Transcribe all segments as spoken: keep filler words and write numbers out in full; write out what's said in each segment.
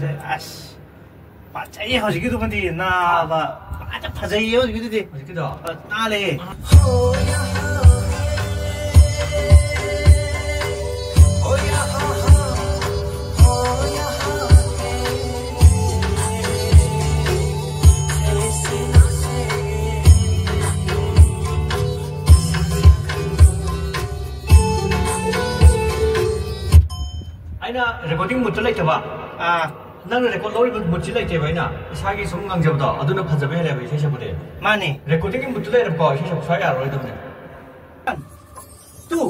ꯑꯁ, ꯐꯖꯩꯌꯦ ꯍꯧꯖꯤꯛꯀꯤꯗꯨꯃꯗꯤ, ꯅꯥꯕ꯫ ꯐꯖ-, ꯐꯖꯩꯌꯦ ꯍꯧꯖꯤꯛꯀꯤꯗꯨꯗꯤ꯫ ꯍꯧꯖꯤꯛꯀꯤꯗꯣ? ꯑ, ꯇꯥꯜꯂꯦ꯫ ꯑꯩꯅ recording moodꯇ ꯂꯩꯇꯕ꯫ ꯑꯥ꯫ ꯅꯪꯅ record ꯂꯧꯔꯤꯕ moodꯁꯤ ꯂꯩꯇꯦꯕ, ꯑꯩꯅ ꯏꯁꯥꯒꯤ ꯁꯨꯝ ꯉꯥꯡꯖꯕꯗꯣ ꯑꯗꯨꯅ ꯐꯖꯕ ꯍꯦꯜꯂꯦꯕ ꯏꯁꯩ ꯁꯛꯄꯗꯤ꯫ ꯃꯥꯅꯦ꯫ Recordingꯒꯤ moodꯇ ꯂꯩꯔꯕꯀꯣ ꯏꯁꯩ ꯁꯛꯄ ꯁ꯭ꯋꯥꯏ ꯌꯥꯔꯔꯣꯏꯗꯕꯅꯦ꯫ One, two,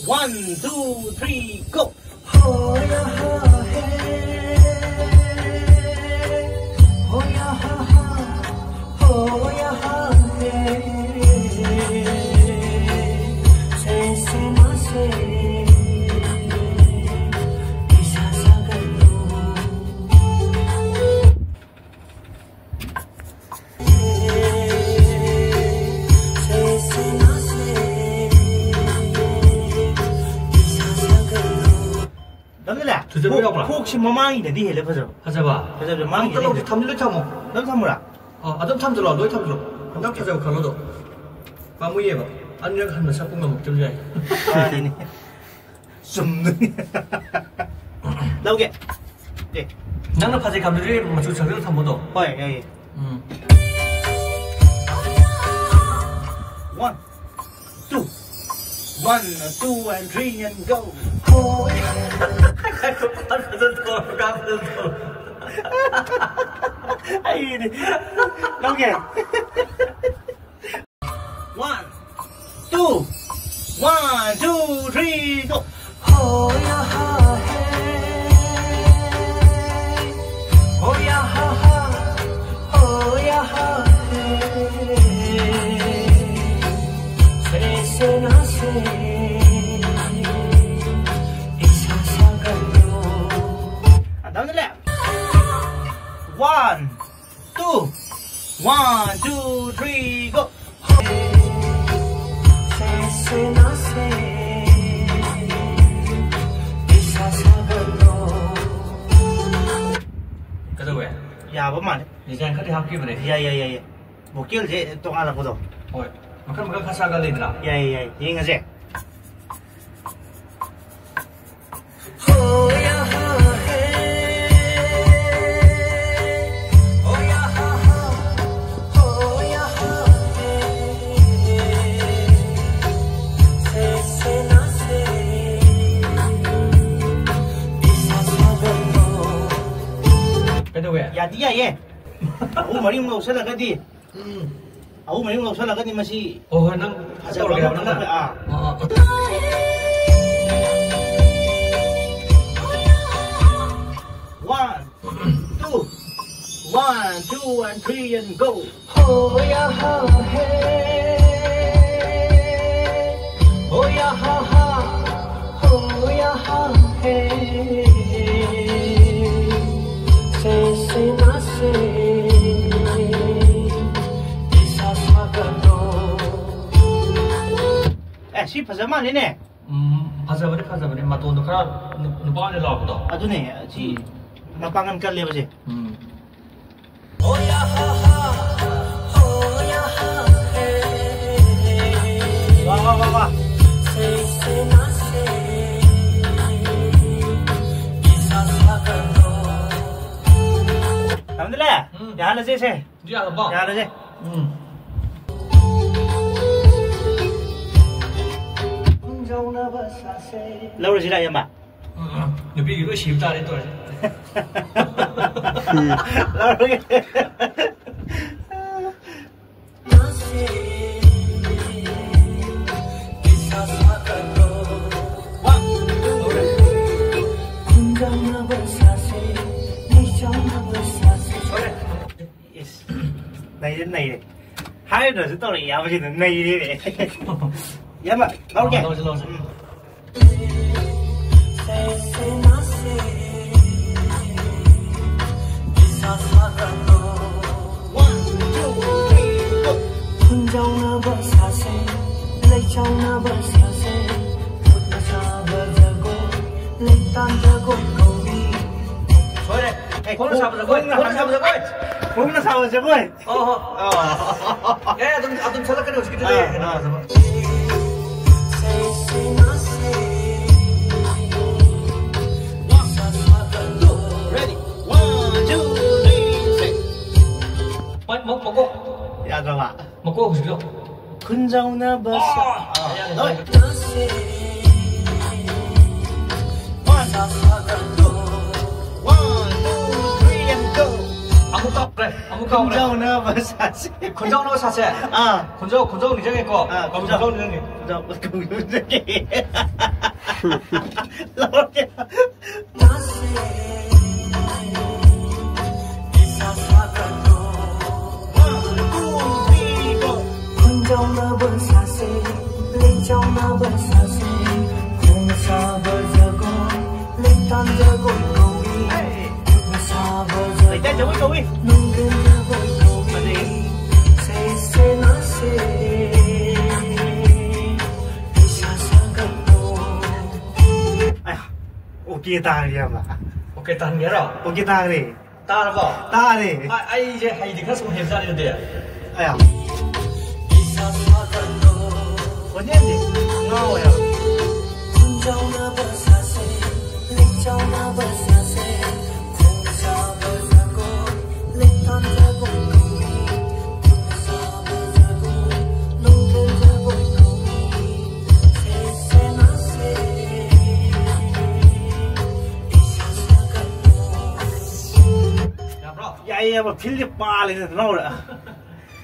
one, two, three, go. ꯅꯪꯅꯅꯦ? ꯐꯖꯕ ꯌꯥꯎꯕ꯭ꯔꯥ? ꯀꯣꯛꯁꯤ ꯃꯃꯥꯡꯒꯤꯅꯗꯤ ꯍꯦꯜꯂꯦ ꯐꯖꯕ꯫ ꯐꯖꯕ? ꯐꯖꯕꯁꯦ ꯃꯃꯥꯡꯒꯤꯅ ꯑꯝꯇ ꯂꯧꯁꯤ, ꯍꯦꯜꯂꯦ꯫ ꯊꯝꯗꯤ ꯂꯣꯏ ꯊꯝꯃꯣ꯫ ꯑꯗꯨꯝ ꯊꯝꯃꯨꯔꯥ? ꯑꯣ, ꯑꯗꯨꯝ ꯊꯝꯖꯤꯜꯂꯣ, ꯂꯣꯏ ꯊꯝꯖꯤꯜꯂꯣ꯫ ꯅꯪ ꯐꯖꯕ ꯈꯜꯂꯣ ꯑꯗꯣ꯫ ꯄꯥꯝꯃꯨꯏꯌꯦꯕ꯫ ꯑꯅꯤꯔꯛ ꯍꯟꯅ ꯁꯛꯄ ꯉꯝꯃꯛꯇꯕꯁꯨ ꯌꯥꯏ꯫ ꯃꯥꯅꯤꯅꯦ꯫ ꯆꯨꯝꯗꯣꯏꯅꯤ꯫ ꯂꯧꯒꯦ꯫ ꯑꯦ꯫ ꯅꯪꯅ ꯐꯖꯩ ꯈꯟꯕꯗꯨꯗꯤ ꯃꯆꯨ ꯁꯪꯖꯤꯜꯂ ꯊꯝꯃꯣꯗꯣ꯫ ꯍꯣꯏ, ꯌꯥꯏꯌꯦ꯫ ꯎꯝ꯫ One, two. One, two, and three, and go. ꯑꯩꯗꯤ ꯂꯧꯒꯦ꯫ One, two. One, two, three, go. Down the left. One, two. One, two, three, go. ꯌꯥꯕ ꯃꯥꯜꯂꯦ꯫ ꯗꯤꯖꯥꯏꯟ ꯈꯔꯗꯤ ꯍꯥꯞꯈꯤꯕꯅꯦ꯫ ꯌꯥꯏ ꯌꯥꯏ ꯌꯥꯏ ꯌꯥꯏ꯫ ꯚꯣꯀꯦꯜꯁꯦ ꯇꯣꯉꯥꯜꯂꯛꯄꯗꯣ꯫ ꯍꯣꯏ꯫ ꯃꯈꯜ ꯃꯈꯜ ꯈꯔ ꯁꯥꯒꯠꯂꯤꯗꯅ꯫ ꯌꯥꯏ ꯌꯥꯏ ꯌꯥꯏ꯫ ꯌꯦꯡꯉꯁꯦ꯫ ꯀꯩꯗꯧꯋꯦ? ꯌꯥꯗꯤ ꯌꯥꯏꯌꯦ꯫ ꯑꯍꯨꯝ ꯃꯔꯤꯃꯨꯛ ꯂꯧꯁꯜꯂꯒꯗꯤ꯫ ꯑꯍꯨꯝ ꯃꯔꯤꯃꯨꯛ ꯂꯧꯁꯜꯂꯒꯗꯤ ꯃꯁꯤ ꯍꯣꯏ ꯍꯣꯏ, ꯅꯪ ꯐꯖꯕ ꯇꯧꯔꯒꯦ ꯑꯃ ꯍꯥꯏꯕ ꯅꯪꯅ꯫ ꯈꯜꯂꯛꯄ꯫ ꯑꯥ꯫ ꯑꯥ, ꯑꯥ, ꯑꯥ꯫ One, two, one, two, and three, and go. ꯑꯦ, ꯁꯤ ꯐꯖ ꯃꯥꯜꯂꯤꯅꯦ꯫ ꯎꯝ, ꯐꯖꯕꯅꯤ ꯐꯖꯕꯅꯤ, ꯃꯇꯣꯟꯗꯣ ꯈꯔ ꯅꯨ- ꯅꯨꯄꯥ ꯑꯣꯏꯅ ꯂꯥꯎꯕꯗꯣ꯫ ꯑꯗꯨꯅꯦ, ꯁꯤ ꯃꯄꯥꯡꯒꯜ ꯀꯜꯂꯦꯕ ꯁꯦ꯫ ꯎꯝ꯫ ꯋꯥ ꯋꯥ ꯋꯥ ꯋꯥ꯫ ꯇꯝꯗꯂꯦ꯫ ꯎꯝ꯫ ꯌꯥꯍꯜꯂꯁꯦ ꯁꯦ꯫ ꯌꯥꯔꯕꯣ? ꯌꯥꯍꯜꯂꯁꯦ꯫ ꯎꯝ꯫ ꯂꯧꯔꯁꯤꯔ ꯏꯌꯥꯝꯕ? ꯎꯝ, ꯎꯝ꯫ ꯅꯨꯄꯤꯒꯤ ꯂꯣꯏ ꯁꯤꯕ ꯇꯥꯔꯦ ꯇꯧꯔꯤꯁꯦ꯫ ꯂꯧꯔꯒꯦ꯫ ꯏꯁ, ꯅꯩꯔꯦ ꯅꯩꯔꯦ꯫ ꯍꯥꯏꯗ꯭ꯔꯁꯨ ꯇꯧꯔꯛꯑꯦ ꯏꯌꯥꯝꯕꯁꯤꯅ ꯅꯩꯔꯦꯅꯦ꯫ ꯏꯌꯥꯝꯕ ꯂꯧꯔꯒꯦ꯫ ꯂꯧꯔꯁꯤ, ꯂꯧꯔꯁꯤ꯫ ꯎꯝ꯫ ꯈꯨꯟꯖꯥꯎꯅꯕ ꯁꯥꯁꯦ, ꯂꯩꯆꯥꯎꯅꯕ ꯁꯥꯁꯦ, ꯈꯨꯠꯅ ꯁꯥꯕ ꯖꯒꯣꯏ, ꯂꯩꯇꯥꯝ ꯖꯒꯣꯏ ꯀꯧꯏ꯫ ꯁꯣꯏꯔꯦ꯫ ꯈꯣꯡꯅ ꯁꯥꯕ ꯖꯒꯣꯏ, ꯈꯣꯡꯅ ꯁꯥꯕ ꯖꯒꯣꯏ꯫ ꯈꯣꯡꯅ ꯁꯥꯕ ꯖꯒꯣꯏ꯫ ꯑꯣ, ꯑꯣ꯫ ꯑꯦ, ꯑꯗꯨꯝ, ꯑꯗꯨꯝ ꯁꯛꯂꯛꯀꯅꯤ ꯍꯧꯖꯤꯛꯀꯤꯗꯨꯗꯤ꯫ ꯑꯥ, ꯑꯥ꯫ Ready? One, two, three, six. ꯃ-, ꯃ-, ꯃꯀꯣꯛ꯫ ꯌꯥꯗ꯭ꯔꯕ? ꯃꯀꯣꯛ ꯍꯧꯖꯤꯛꯀꯤꯗꯣ꯫ ꯈꯨꯟꯖꯥꯎꯅꯕ ꯁꯥ-, ꯑꯥ, ꯌꯥꯔꯦ, ꯂꯣꯏ꯫ ꯌꯥꯔꯦ꯫ One, two, one, two, three, and go. ꯑꯃꯨꯛ ꯀꯥꯎꯈ꯭ꯔꯦ, ꯑꯃꯨꯛ ꯀꯥꯎꯈ꯭ꯔꯦ꯫ ꯈꯨꯟꯖꯥꯎꯅꯕ ꯁꯥꯁꯦ꯫ ꯈꯨꯟꯖꯥꯎꯅꯕ ꯁꯥꯁꯦ꯫ ꯑꯥ꯫ ꯈꯨꯟꯖꯥꯎ, ꯈꯨꯟꯖꯥꯎ ꯅꯤꯡꯁꯤꯡꯉꯦꯀꯣ? ꯑꯥ, ꯈꯨꯟꯖꯥꯎ꯫ ꯈꯨꯟꯖꯥꯎ ꯅꯤꯡꯁꯤꯡꯉꯦ꯫ ꯈꯨꯟꯖꯥꯎ, ꯈꯨꯟꯖꯥꯎ ꯅꯤꯡꯁꯤꯡꯉꯦ꯫ ꯂꯧꯔꯒꯦ꯫ ꯈꯨꯟꯖꯥꯎꯅꯕ ꯁꯥꯁꯦ, ꯂꯤꯟꯖꯥꯎꯅꯕ ꯁꯥꯁꯦ, ꯈꯣꯡ ꯁꯥꯕ ꯖꯒꯣꯏ, ꯂꯤꯟꯇꯥꯟ ꯖꯒꯣꯏ ꯀꯧꯏ꯫ ꯈꯨꯠꯅ ꯁꯥꯕ ꯖꯒꯣꯏ, ꯂꯩꯇꯦ, ꯖꯒꯣꯏ ꯀꯧꯏ꯫ ꯅꯨꯡꯒꯤ ꯖꯒꯣꯏ ꯀꯧꯏ꯫ ꯐꯖꯩ꯫ ꯁꯦ, ꯁꯦ, ꯅꯥ, ꯁꯦ, ꯏꯁꯥ ꯁꯥꯒꯠꯂꯣ꯫ ꯑꯌꯥ, ꯑꯣꯀꯦ ꯇꯥꯔꯦ, ꯏꯌꯥꯝꯕ꯫ ꯑꯣꯀꯦ ꯇꯥꯍꯟꯒꯦꯔꯣ? ꯑꯣꯀꯦ ꯇꯥꯔꯦ꯫ ꯇꯥꯔꯕꯣ? ꯇꯥꯔꯦ꯫ ꯑ-, ꯑꯩꯁꯦ ꯍꯩꯗꯤ ꯈꯔ ꯁꯨꯝ ꯍꯩꯕꯖꯥꯠꯅꯤ ꯑꯗꯨꯗꯤ꯫ ꯑꯌꯥ꯫ ꯈꯣꯟꯖꯦꯜꯁꯦ ꯉꯥꯎꯋꯦ ꯍꯥꯏꯕ꯫ ꯌꯥꯕ꯭ꯔꯣ? ꯌꯥꯏꯌꯦ, ꯌꯥꯕ ꯐꯤꯜꯗꯤ ꯄꯥꯜꯂꯦꯗ ꯅꯅꯥꯎꯗ꯫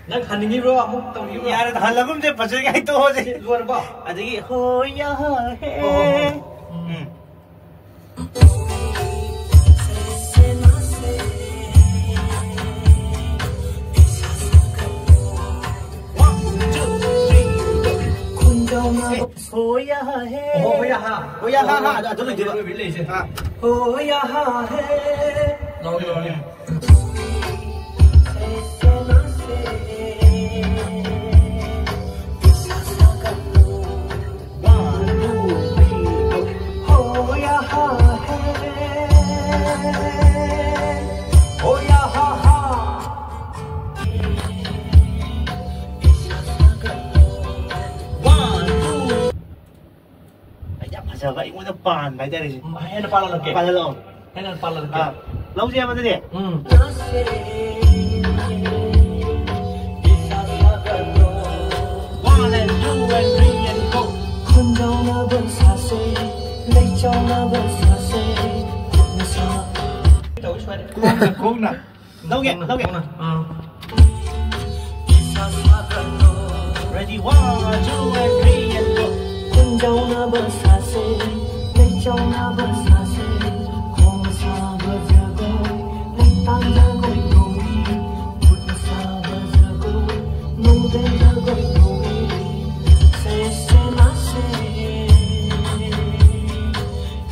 ꯅꯪ ꯍꯟꯅꯤꯡꯉꯤꯕ꯭ꯔꯣ? ꯑꯃꯨꯛ ꯇꯧꯅꯤꯡꯉꯤꯕ꯭ꯔꯣ? ꯌꯥꯔꯦꯗ, ꯍꯜꯂꯒꯨꯝꯁꯦ, ꯐꯖꯅ ꯍꯥꯏꯗꯣꯛꯑꯁꯦ꯫ ꯂꯣꯏꯔꯕꯣ? ꯑꯗꯒꯤ ꯍꯣꯏ ꯌꯥ ꯍꯦ꯫ ꯍꯣꯏ, ꯍꯣꯏ, ꯍꯣꯏ꯫ ꯎꯝ꯫ One, two, three, go. ꯈꯨꯟꯖꯥꯎꯅꯕ꯫ ꯍꯣꯏ ꯌꯥ ꯍꯦ꯫ ꯑꯣ, ꯍꯣꯏ ꯌꯥ ꯍꯥ꯫ ꯍꯣꯏ ꯌꯥ ꯍꯥ ꯍꯥ꯫ ꯑꯗꯨ ꯂꯩꯗꯣꯏꯕ꯫ ꯑꯗꯨ ꯂꯩꯁꯦ꯫ ꯑꯥ꯫ ꯍꯣꯏ ꯌꯥ ꯍꯥ ꯍꯦ꯫ ꯂꯥꯎꯅꯦ, ꯂꯥꯎꯅꯦ꯫ One, two, three, go. ꯍꯣꯏ ꯌꯥ ꯍꯥ ꯍꯦ꯫ ꯑꯩꯉꯣꯟꯗ ꯄꯥꯟꯕ ꯍꯥꯏꯇꯥꯔꯦ ꯁꯤ꯫ ꯎꯝ, ꯍꯦꯟꯅ ꯄꯥꯜꯍꯜꯂꯛꯀꯦ꯫ ꯄꯥꯜꯍꯜꯂꯛꯑꯣ꯫ ꯍꯦꯟꯅ ꯄꯥꯜꯍꯜꯂꯛꯀꯦ꯫ ꯑꯥ, ꯂꯧꯁꯦ ꯍꯥꯏꯕꯗꯨꯅꯦ꯫ ꯎꯝ꯫ One and two and three and go. ꯈꯨꯟꯖꯥꯎꯅꯕ ꯁꯥꯁꯦ, ꯂꯩꯆꯥꯎꯅꯕ ꯁꯥꯁꯦ, ꯈꯨꯠꯅ ꯁꯥ- ꯇꯧꯏ ꯁꯨꯃꯥꯏꯅ꯫ ꯈꯣꯡꯅ, ꯈꯣꯡꯅ꯫ ꯂꯧꯒꯦ, ꯂꯧꯒꯦ꯫ ꯑꯥ꯫ Ready, one, two, and three, and go. ꯈꯨꯟꯖꯥꯎꯅꯕ ꯁꯥꯁꯦ, ꯂꯩꯆꯥꯎꯅꯕ ꯁꯥꯁꯦ, ꯈꯣꯡꯅ ꯁꯥꯕ ꯖꯒꯣꯏ, ꯂꯩꯇꯥꯝ ꯖꯒꯣꯏ ꯀꯧꯏ, ꯈꯨꯠꯅ ꯁꯥꯕ ꯖꯒꯣꯏ, ꯅꯨꯡꯗꯦꯟ ꯖꯒꯣꯏ ꯀꯧꯏ, ꯁꯦ ꯁꯦ ꯅꯥꯁꯦ,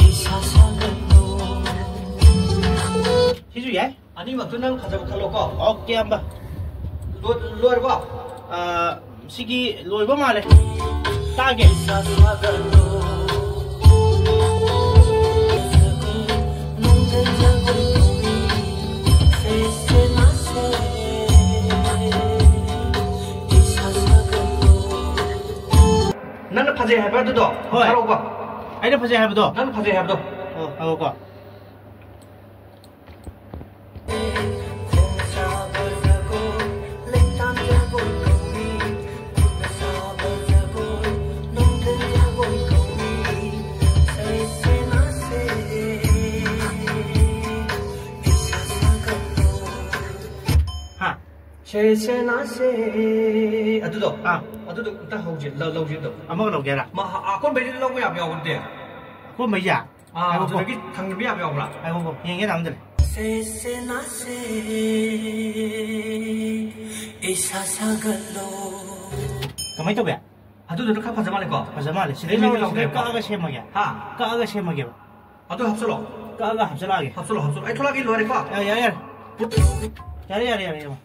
ꯏꯁꯥ ꯁꯥꯒꯠꯂꯣ꯫ ꯁꯤꯁꯨ ꯌꯥꯏ꯫ ꯑꯅꯤꯃꯛꯇꯨ ꯅꯪ ꯐꯖꯕ ꯈꯜꯂꯣꯀꯣ꯫ ꯑꯣꯀꯦ, ꯑꯝꯕ꯫ ꯂꯣ-, ꯂꯣꯏꯔꯕꯣ? ꯑꯥ, ꯁꯤꯒꯤ ꯂꯣꯏꯕ ꯃꯥꯜꯂꯦ꯫ ꯇꯥꯒꯦ꯫ ꯅꯪꯅ ꯐꯖꯩ ꯍꯥꯏꯕ ꯑꯗꯨꯗꯣ? ꯍꯣꯏ꯫ ꯊꯥꯔꯛꯎꯀꯣ꯫ ꯑꯩꯅ ꯐꯖꯩ ꯍꯥꯏꯕꯗꯣ? ꯅꯪꯅ ꯐꯖꯩ ꯍꯥꯏꯕꯗꯣ꯫ ꯑꯣ, ꯊꯥꯔꯛꯎꯀꯣ꯫ ꯍꯥ? ꯁꯦ ꯁꯦ ꯅꯥ ꯁꯦ꯫ ꯑꯗꯨꯗꯣ? ꯑꯥ꯫ ꯑꯗꯨꯗꯣ ꯑꯝꯇ ꯍꯧꯁꯦ, ꯂ-, ꯂꯧꯁꯦ ꯑꯗꯣ꯫ ꯑꯃꯒ ꯂꯧꯒꯦ ꯍꯥꯏꯔ? ꯃꯥ, ꯑꯀꯣꯟꯕꯩꯗꯤ ꯂꯧꯕ ꯌꯥꯕ ꯌꯥꯎꯕ ꯅꯠꯇꯦ? ꯑꯀꯣꯟꯕꯩꯁꯦ? ꯑꯥ, ꯉꯥꯏꯈꯣꯀꯣ꯫ ꯑꯗꯨꯗꯒꯤ ꯊꯪꯅꯕ ꯌꯥꯕ ꯌꯥꯎꯕ꯭ꯔꯥ? ꯉꯥꯏꯈꯣꯀꯣ, ꯌꯦꯡꯒꯦ ꯇꯥꯃꯣ ꯑꯗꯨꯗꯤ꯫ ꯁꯦ ꯁꯦ ꯅꯥ ꯁꯦ, ꯏꯁꯥ ꯁꯥꯒꯠꯂꯣ꯫ ꯀꯃꯥꯏꯅ ꯇꯧꯒꯦ? ꯑꯗꯨꯗꯨꯅ ꯈꯔ ꯐꯖ ꯃꯥꯜꯂꯦꯀꯣ? ꯐꯖ ꯃꯥꯜꯂꯦ꯫ ꯁꯤꯗꯩ ꯁꯤꯗꯩ ꯂꯧꯔ ꯁꯤꯗꯩ ꯂꯧꯒꯦꯀꯣ? ꯀꯛꯑꯒ ꯁꯦꯝꯃꯒꯦ꯫ ꯍꯥ? ꯀꯛꯑꯒ ꯁꯦꯝꯃꯒꯦꯕ꯫ ꯑꯗꯨ ꯍꯥꯞꯆꯜꯂꯣ꯫ ꯀꯛꯑꯒ ꯍꯥꯞꯆꯜꯂꯛꯑꯒꯦ꯫ ꯍꯥꯞꯆꯜꯂꯣ, ꯍꯥꯞꯆꯜꯂꯣ꯫ ꯑꯩ ꯊꯣꯛꯂꯛꯑꯒꯦ, ꯂꯣꯏꯔꯦꯀꯣ? ꯌꯥꯔꯦ, ꯌꯥꯔꯦ, ꯌꯥꯔꯦ꯫ ꯌꯥꯔꯦ, ꯌꯥꯔꯦ, ꯌꯥꯔꯦ, ꯌꯥꯔꯦ꯫